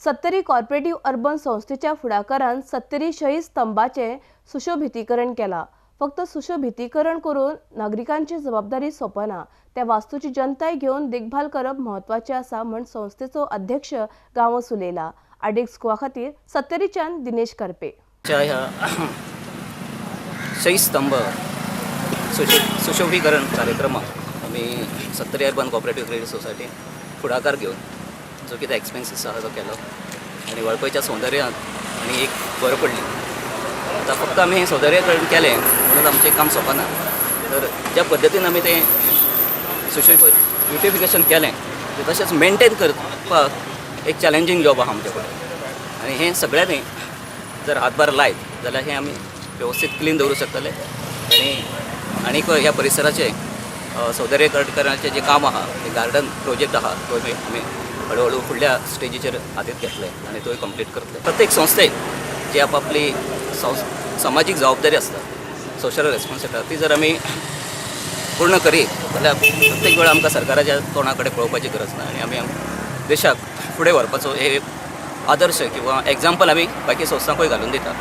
Sattari co-operative urban संस्थेच्या फुडाकारान सत्तरी शहीद स्तंभाचें सुशोभितीकरण केलां. फक्त सुशोभितीकरण करून नागरिकांची जबाबदारी सोंपना, त्या वास्तूची जनताय घेवन देखभाल करप म्हत्वाचें आसा म्हण संस्थेचो अध्यक्ष गांवस उलयला. आडेक्स गोवा खातीर सत्तरीच्यान दिनेश कर्पे. ह्या शहीद स्तंभ सुशोभीकरण कार्यक्रमाक आमी सत्तरी अर्बन कॉपरेटीव क्रेडीट सोसायटीन फुडाकार घेवन जो कितें एक्सपेन्सीस आसा तो केलो आनी वाळपयच्या सौंदर्यांत आनी एक भर पडली. आतां फक्त आमी हें सौंदर्यकरण केलें म्हणून आमचें काम सोंपना, तर ज्या पद्दतीन आमी तें ब्युटिफिकेशन केलें तें तशेंच मेनटेन करपाक एक चॅलेंजींग जॉब आहा आमचे फुडें. आनी हें सगळ्यांनी जर हातभार लायत जाल्यार हें आमी वेवस्थीत क्लीन दवरूं शकतले आनी आनीक ह्या परिसराचें सौंदर्यकरण करण्याचें जें काम आहा, तें गार्डन प्रोजेक्ट आहा, तो आमी हळू हळू फुडल्या स्टेजीचेर हातींत घेतले आनी तोय कंप्लीट करतले. प्रत्येक संस्थेक जी आपापली समाजीक जबाबदारी आसता, सोशल रेस्पॉन्सिबिलिटी, ती जर आमी पूर्ण करीत जाल्यार प्रत्येक वेळा आमकां सरकाराच्या तोंडा कडेन पळोवपाची गरज ना आनी आमी देशाक फुडें व्हरपाचो हे आदर्श किंवा एग्जाम्पल आमी बाकी संस्थांकूय घालून दिता.